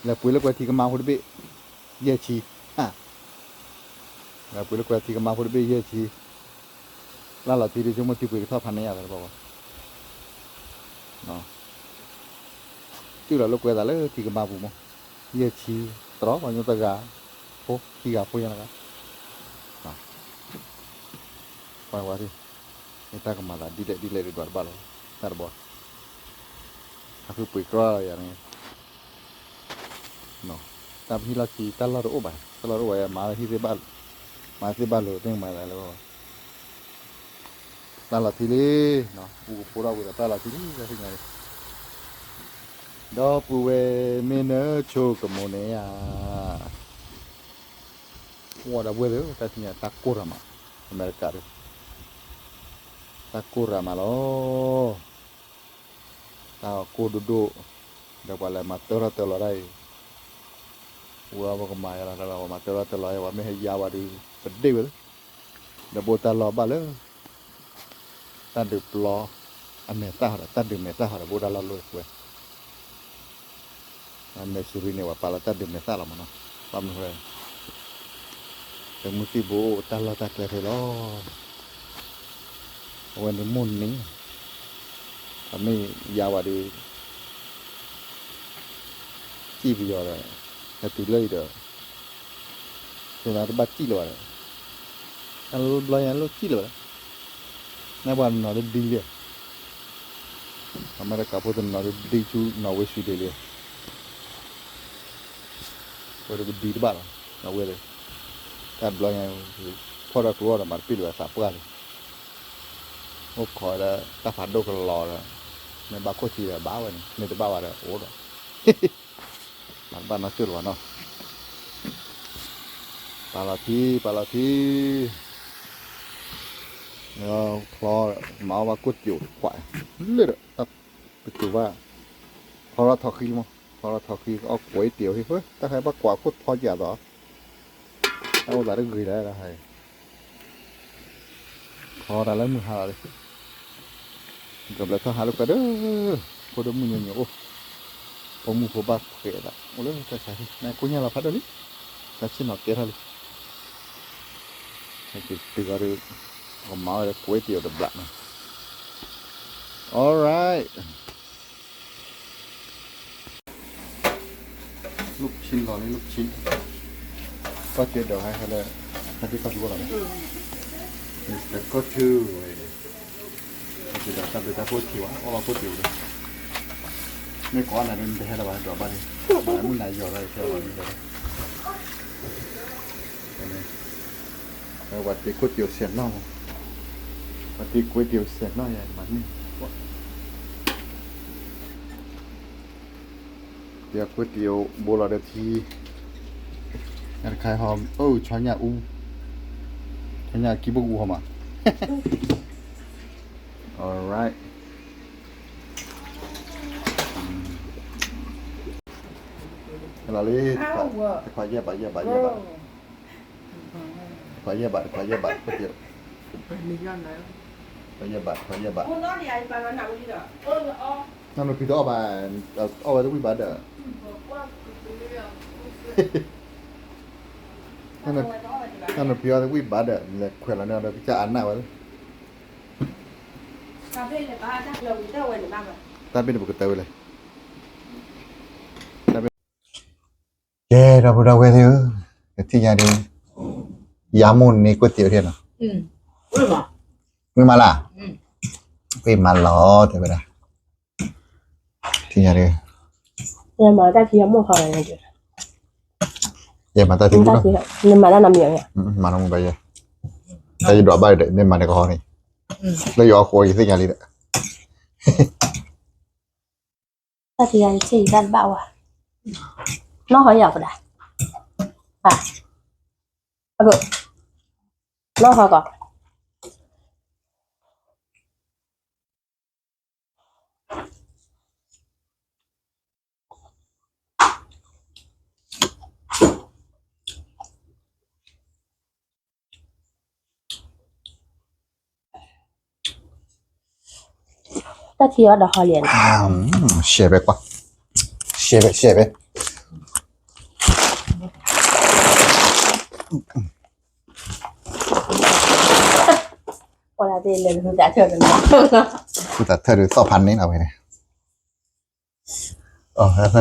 လဲၤပှ့ၤလၢကွဲထံကမါဖိတဘ့ၣ်, ယဲၢ်ဆံ, လဲၤပှ့ၤလၢကွဲထံကမါဖိတဘ့ၣ်ယဲၢ်ဆံ, လၢလီၤထံဒုး ဆိကမိၣ်ထံပှ့ၤကထီၣ်ဖးန့ၢ်ယၤသးတဘၣ်ဘၣ်, တုၤလီၤလၢကွဲသးလၢထံကမါပူၤမး, ယဲၢ်ဆံ, တြီပှၤကညီတဂၤ, ဖိခံဂၤဖိညါတဂၤ, ပှၤဝဲ, မ့ၢ်တၢ်ကမၤသးဒ်လဲၣ်ဒ်လဲၣ်ဒ်ဒွးတဘၣ်လီၤ, တၢ်တဘီ, အဃုပှ့ၤကြီယၤန့ၣ် တၢ်ပဟံၣ်လီၢ်ခံ တၢ်လီၢ်တအိၣ်ဘၣ်, တၢ်လီၢ်တအိၣ်ဘၣ် မၤသ့ၣ်ဘၣ်, မၤသ့ၣ်ဘၣ်လိာ်သ့ၣ်မၤသးလၢ, တၢ်လီၢ်ထံလံ, ပူကဖိထီၣ်ဝံၤဒီးတၢ်လီၢ်ထံလံ တၢ်သ့ၣ်ညါလံ, ဒီပုၢ်ဝဲၢ်မ့ၢ်နဆိကမိၣ်န့ၣ်ဧါ, အိၣ်ဒီပုၢ်ဝဲၢ်သ့ၣ် တၢ်သ့ၣ်ညါတၢ်ကိၢ်ရၤမး, အမဲရကၤဒီး, တၢ်ကိၢ်ရၤမးလီၤ. တၢ်ကိၢ်ဒိၣ်ဒိၣ်, ဒီးပှၤလဲၤမၤတၢထီၣ်တၢလီၤတၢ်အံၤ, ဝဲပကမၤယါလီၤတၢ်လီၤ ပှၤမၤတၢထီၣ်တၢလီၤ ပှၤမ့ၢ်ဟဲယါဝဲဒီး ပဒ့ၣ်ဝဲလၢ, ဒီးဘိၣ်တၢ်လီၢ်ဘၣ်လၢ တၢ်ဒုးပျီ, အမဲာ်သၣ်ဟီဒီး တၢ်ဒုးမဲာ်သၣ်ဟီဒီး ဘိၣ်တၢ်လီၢ်လိာ်ကွဲ မဲၢ်စူရံန့ၣ် ပှၤပာ်လီၤတၢ်ဒုးမဲာ်သၣ်လီၤမးနီၤ, ဘၣ်မနုၤဃိလဲၣ်, တမူသံၣ်ဘိအိၣ်တၢ်လီၢ်တၢ်ကျဲဖဲလီၤ, အဝဲန့ၣ်မိၢ်န့ၣ်, အမ့ၢ်ယါဝဲဒီး, စံၣ်ပယီၤဒီး, ဟဲတုၤလၢအံၤဒီး, သနာ်တဘၣ်စံၣ်လၢၤဘၣ်ဒီး, အဘျီညါလိၣ်စံၣ်လၢၤဘၣ်ဒီး, နပှၤတနီၤလၢဒ်လဲၣ် အမဲရကၤဖိတနီၤဒ်ဆူနီၣ်ဝ့ၢ် Sweden လံ, ဝဲဒၣ်ပဒံတဘၣ်လီၤ, နီၣ်ဝ့ၢ်လံ, တၢ်ဘျီညါ, ဖီၣ်ဒီးကျိဒီးမၤတပ့ၢ်လၢၤဘၣ်သးပှၢ်လံ, အိၣ်ခိးဒီးတၢ်ဖးဒိၣ်ကလီၤဒီး, မ့ၢ်ဘၣ်ခိၣ်ထံဒီးဘၣ်ဝဲန့ၣ် မ့ၢ်တဘၣ်ဝဲဒီးအိၣ်ဒီး မၤတဘၣ်နီတစဲးလၢၤဘၣ်နီၤ, ပာ်လီၤထံ ပာ်လီၤထံ, ချီ, မၤအီၣ်ဘၣ်ကိၣ်စံၣ်အိၣ်ခွး, လၢဒီး, ပတုၤဘၣ်, ချီထီၣ်ထီဃံလံမး, ချီထီၣ်ထီဃံ အီၣ်ကွဲးတ့ၢ်အီၤဟ့ၣ်, တၢ်ဟဲဘၣ်ကွၢ်ခိၣ်ချီကၢ်သိး, တၢ်အိၣ်သးတဂ့ၤလဲၣ်, ချီတၢ်လၢမုၢ်ဟါလီၤလံ ကဘျဲထီၣ်ဟးလိာ်ကွဲဒီး, ဖိဒိၣ်မုၣ်ညီညီအိၣ်, ဖိမုၣ်ဖိဘၣ်ဖှဲးသး အိၣ်လၢတၢ်ဆါဟံၣ် နကိၣ်ညါလီၤဖးဒိၣ်လံ, တၢ်ဆ့ၣ်နီၤကဲထီၣ်လံ, ဟဲက့ၤတုၤအီၤဒီး, ကမၤဝဲဒီးကွဲးတ့ၢ်အီၤတဘျီနီၤ, alright. ลูกชิ้นรอนี่ลูกชิ้น ก็เจอเดี๋ยวให้เขาเลย ให้พี่เขาดูก่อนนะ แต่ก็ถือไว้เลย เดี๋ยวตามไปตามพวกถือว่าเอามาพวกถือเลย ไม่ก่อนนะ มันจะให้ระวังดอกบ้านนี่ มันไม่นายหยอดอะไรแค่วันนี้เลย ဝဲတ့ၢ်ကွ့တ့ၢ်စဲးနီၣ်, ဝဲတ့ၢ်ကွ့တ့ၢ်စဲးနီၣ်ယၤမးန့ၣ်, တ့ၢ်ကွ့တ့ၢ်ဘိလီၤဒီးထံ, တခါဟီ, အိၣ် ဆီညၣ်အူ, ဆီညၣ်ကံဘိၣ်အူဟီမး, alright, လီၤလံ, တခွါယဲၢ်ဘး ယဲၢ်ဘး ယဲၢ်ဘး တခွါယဲၢ်ဘး တခွါယဲၢ်ဘး တခွါယဲၢ်ဘး တခွါယဲၢ်ဘး, တၢ်နဖံးတအီၣ်ဘၣ်, အီၣ်ဝဲတဝံၣ်ဘၣ်ဒီး, တၢ်နဖံးအီၣ်တဝံၣ်ဘၣ်ဒီး လဲၤခွဲးလီၤန့ၢ်အီၤဒီး ကစၢ်အနၢ်ဝဲလၢ, တၢ်ဘ့ၣ်န့ၣ်ပကတၢၢ်ဝဲလဲၣ် ကဲ ဒီပုၢ်ဒီဝဲၢ်သ့ၣ်ဧၢ, ကထံၣ်ညါဒ်, ယၤမိၢ်န့ၢ်ကွ့တ့ၢ်အီၤနီၤ, ဝံၣ်မးလၢ်, ဝံၣ်မးလီၤ တဲဝဲဒၣ်, ထံၣ်ညါဒ်, ယဲမၤတၢ်ထံ, မၤတၢ်ထံ, မၤတၢ်နမံၤ, တၢ်ယဒွးဘၣ်ဒီး မ့ၢ်မၤန့ၣ်ကဟီန့ၣ်, လၢယအီၣ်ဃိယသ့ၣ်ညါလံဒီး တၢ်တယၤယဆ့ၣ်ယတၢ်တဘၣ်ဝဲ, နီၢ်ဟီယၤကဒါ, အ, နီၢ်ဟီကီး, တၢ်ထံအီၤဒီးဟီလံ, ရှဲပဲကွၢ်, ရှဲပဲ ရှဲပဲ, ဃုသးထၢၣ်ဒီးသီၣ်ဖးန့ၣ်လီၤဝဲန့ၣ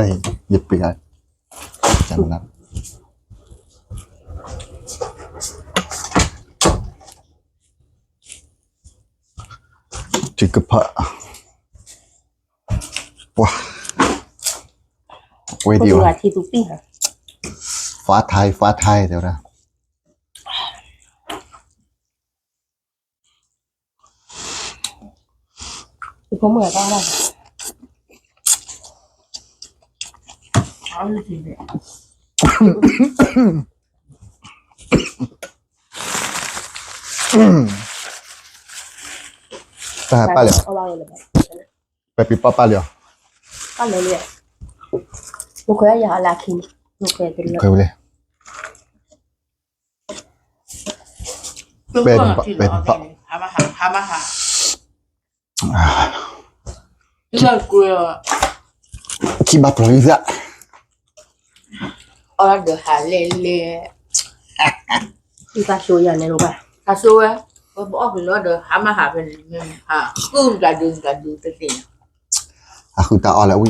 ်, ယပ့ၤ, ထံကဖၣ်, ပှၤ, ဝဲဒ်အံၤ, ဖးထါ, ဖးထါ တဲဝဲဒၣ်. တၢ်ပာ်လံ, ပဲပံပာ်ပာ်လံ, ပာ်လံ, မခွဲးယၤအလၢခံ, မခွဲးတလၢ, ခွဲးဝဲလဲၣ်. ပဲ, ပဲ, ခံဘၣ်ဖျိးလံသး, အီၣ်ဒီးဟးလဲၣ်လဲၣ်, သးဆိယၤန့ၣ်လီၤ, သးဆိဝဲ, ပအီၣ်ဖျိးလီၤဒီး ဟါမၢ်ဟးဖဲန့ၣ်, ဟး, ဃုတၢ်ဒုးတၢ်ဒုးတသ့ၣ်ညါ, အဃုတၢ်အီၣ်လၢဝံၤ တ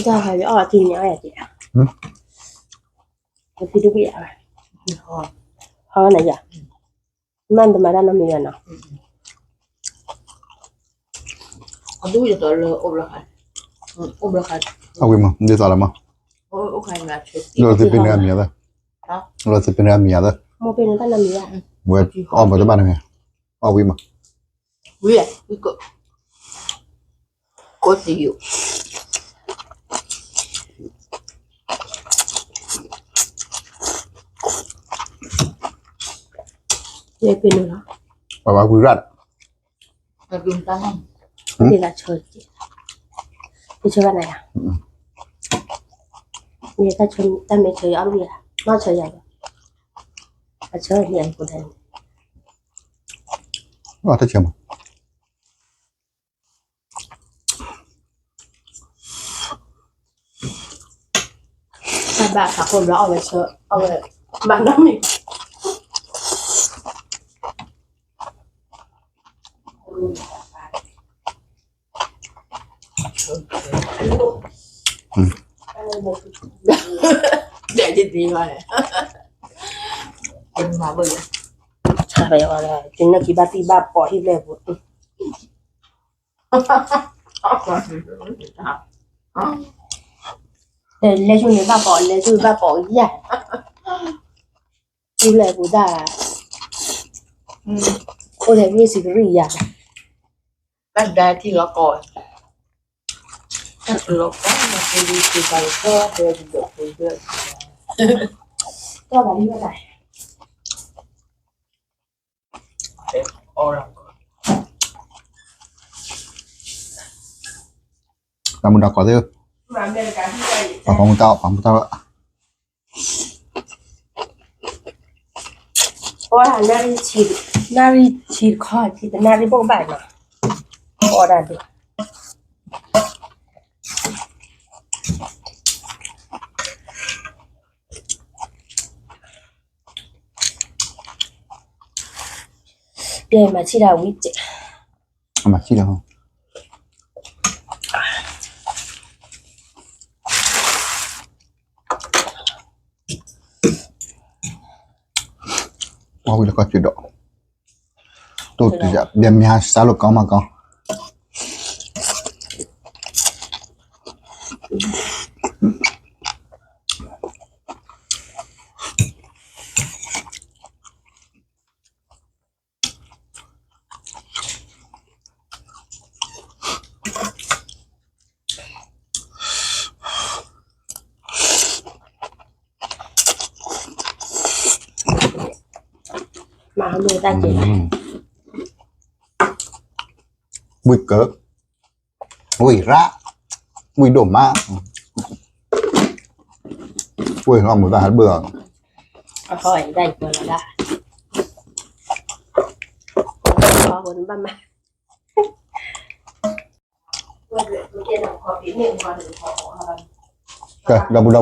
ၢ်ဟးယအီၣ်အီၣ်တံၢ်န့ၣ်အီၣ်ယၤတံၢ်, ဖံတဝံၣ်, ဟီနယၤ, မ့ၢ်တမၤတၢ်နီတမံၤဘၣ်နီၤ, အဝံၤမး ဒ်သိးလီၤမး, လီၤသ့ပ့ၤန့ၢ်အမံၤသၢ, လီၤသ့ပ့ၤန့ၢ်အမံၤသၢ, ဝဲအီၣ်မးတဘၣ်န့ၣ်, အဝံၤမး ဝံၤ, ကိးသံယိာ်, ယပ့ၤနုာ်လီၤ, ပှၤဘၣ်ဝံၤရၣ်, ယဆၢဘၣ်နၤယၤ, ယတၢ်မဲာ်ဆၢယၤအီၣ်ဝံၤယၤ, မ့ၢ်ဆၢယၤလီၤ, အဆၢန့ၣ်အကိးဒၣ်န့ၣ်, တၢ်ဆၢမး တၢ်ဘၣ်ဖးခိၣ်ဘျီ အီၣ်ဝဲဆၢ, အီၣ်ဝဲ, ဘၣ်နီတမံၤ, ဒ်ယဒ်ဘၣ်, နကဘၣ်သံဘၣ်ပိာ်ဟံၣ်ဘျဲၣ်ပူၤ လဲၤဆူန့ၣ်ဘၣ်ပိာ်, လဲၤဆူဘၣ်ပိာ်ယၤ, ထံလဲၤပူၤတၢ်, အိၣ်ထဲန့ၣ်စံးကရံၣ်ယၤ, ဘၣ်ဒါထံလီၤကီး, တၢ်ကလီၤကီး နကလံၤစံးပာ်လီၤကီး တဲဝဲတဘျီဖိဘျီ, ကီးဘၣ်လံဘၣ်တၢ် တၢ်မူဒါကီးသ့ၣ်, ပှၤမူဒါ, ပှၤမူဒါ, နၣ်ရံၣ်ဆံ, နၣ်ရံၣ်ဆံတခီ, နၣ်ရံၣ်ဘိၣ်ဘၣ်နီၤ, အီၣ်ဒၣ်ဒိၣ် ယဲမၤဆံၣ်တၢ်ဝံၤ, မၤဆံၣ်တၢ်, အီၣ်ဝံၤလၢကီၢ်စ့ဒီး, တိၢ်တယၤ ဘျဲမ့ၢ်ဟါစၢ်လိာ်ကီမၤကီ, မၤမ့ၢ်တၢ်ကဲ, ဝံၢ်ကၢ, ဝံၢ်ရၣ်, ဝံၢ်ဒိၣ်မး, ဝံၢ်လီၤမုာ်တၢ်ဟးဘၢၣ်အီၤ, အဟီၣ်အံၤတၢ်အံၤပှဲၤလီၤဒၣ်, နဘၣ်မၤ ကဲ ဒီပုၢ်ဒီ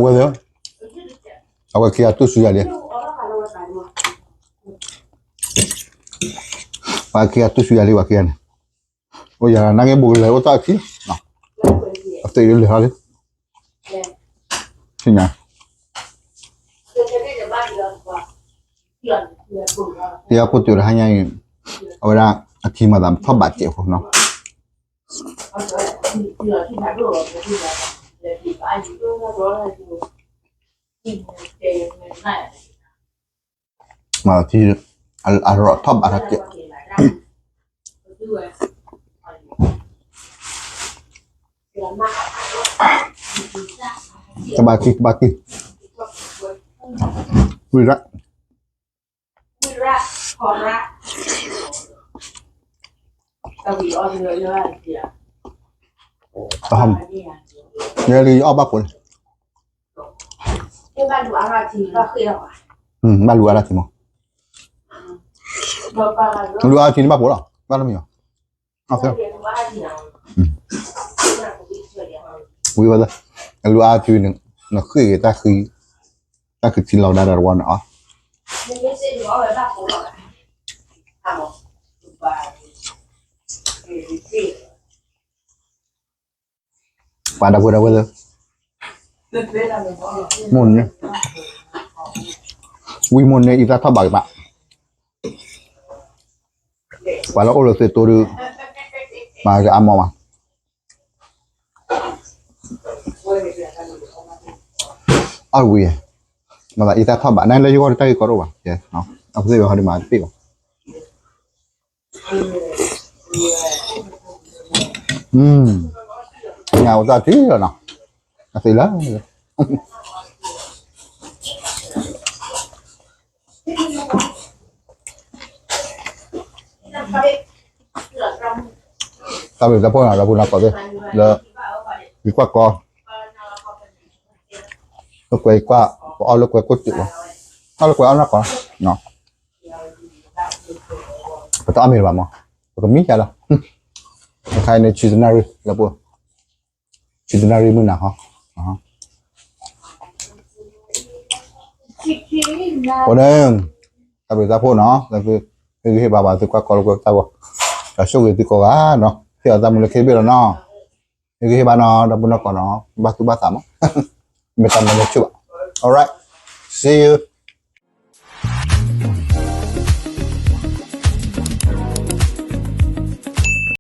ဝဲၢ်သ့ၣ်, အဝဲခံဂၤတူၢ်ဆူယၤလံ, ပှၤခံဂၤတူၢ်ဆူယၤလံ ပှၤခံဂၤန့ၣ်, အိၣ်ယၤနာ်က့ ဘူးကလဲၤအိၣ်တၢ်အခံ, အသ့ၣ်လဲၤထီၣ်လံ, ဆ့ညါ, တယၤခိၣ်တုၤတဟါညါအံၤ, အဝဲဒၣ်အထံမၤသးထီၣ်ဘးစဲးဖိနီၤ မၤထံ အရီၣ်ထီၣ်ဘးထီၣ်ကဲး, တဘၣ်ကံ တဘၣ်ကံ, ဝံၤရၣ်, တဟါ, ယဲလံယအီၣ်ဘၣ်ဖိလံ, ဘၣ်လူၤအါထံမး, လူၤအါထံန့ၣ်ဘၣ်ဖိလီၤ, ဘၣ်လၢမ့ၢ်ယီၤ, ဝံၤဝဲ, လူၤအါထံန့ၣ်, နဃ့ၢ်က့ၤတၢ်ဃံ, တၢ်ဃံထံလီၤဒါဒီးတဝီန့ၣ်အီၤ ပှၤဒီပုၢ်ဒီဝဲၢ်သ့ၣ်, မိၢ်န့ၣ်, ဝံၤမိၢ်န့ၣ်အံသၣ်ထီၣ်ဘးကဘၣ်, ပှၤလၢအိၣ်လၢသုးတိၤဒုး, မၤကအါမးမး, အဝံၤ, မၤသးအံသၣ်ထီၣ်ဘး နလၢယဂီၢ်တၢ်ဂ့ၢ်ကီတအိၣ်ဘၣ်, အပသ့ၣ်ဝဲဟီဒုးမၤတပ့ၢ်ဘၣ် ညၣ်အိၣ်တၢ်ထံလီၤနီၤ, အသ့လၢ တၢ်ဘျုးတၢ်ဖှိၣ်နီၤ ဒီပုၢ်ဒီဝဲၢ်သ့ၣ်, လၢ ယကွၢ်ကီ, လၢကွဲးယကွၢ်, ပအီၣ်လၢကွဲးကိၣ်စူးလီၤ, အီၣ်လၢကွဲးအီၣ်နီၢ်ကီၢ်, ပတအီၣ်မ့ၤလၢၤဘၣ်မး, ပကမံယါလီၤ, အခါအံၤန့ၣ် ဆံတနၣ်ရံၣ်လၢပှိၢ်, ဆံတနၣ်ရံၣ်မုၢ်နၤဟီ, အဃိန့ၣ် တၢ်ဘျုးတၢ်ဖှိၣ်နီၤ, ဟ့ၣ်ဂံၢ်ဟ့ၣ်ဘါဘၣ်သုကွၢ်ကီလၢကွဲးတၢ်ဂီၤ, ဒီးဆိၣ်ဂ့ၤသုကိးဂၤနီၤ, ဟ့ၣ်အီၤတၢ်မူလၢခံဘ့ၣ်လီၤနီၤ, ဟ့ၣ်ဂံၢ်ဟ့ၣ်ဘါနီၤ ဒီပုၢ်ဒီဝဲၢ်နီၤ, ဘၣ်သူၣ်ဘၣ်သးမး, မ့ၢ်တၢ်မၤလၢဆူၣ်ဘၣ်, alright, see you.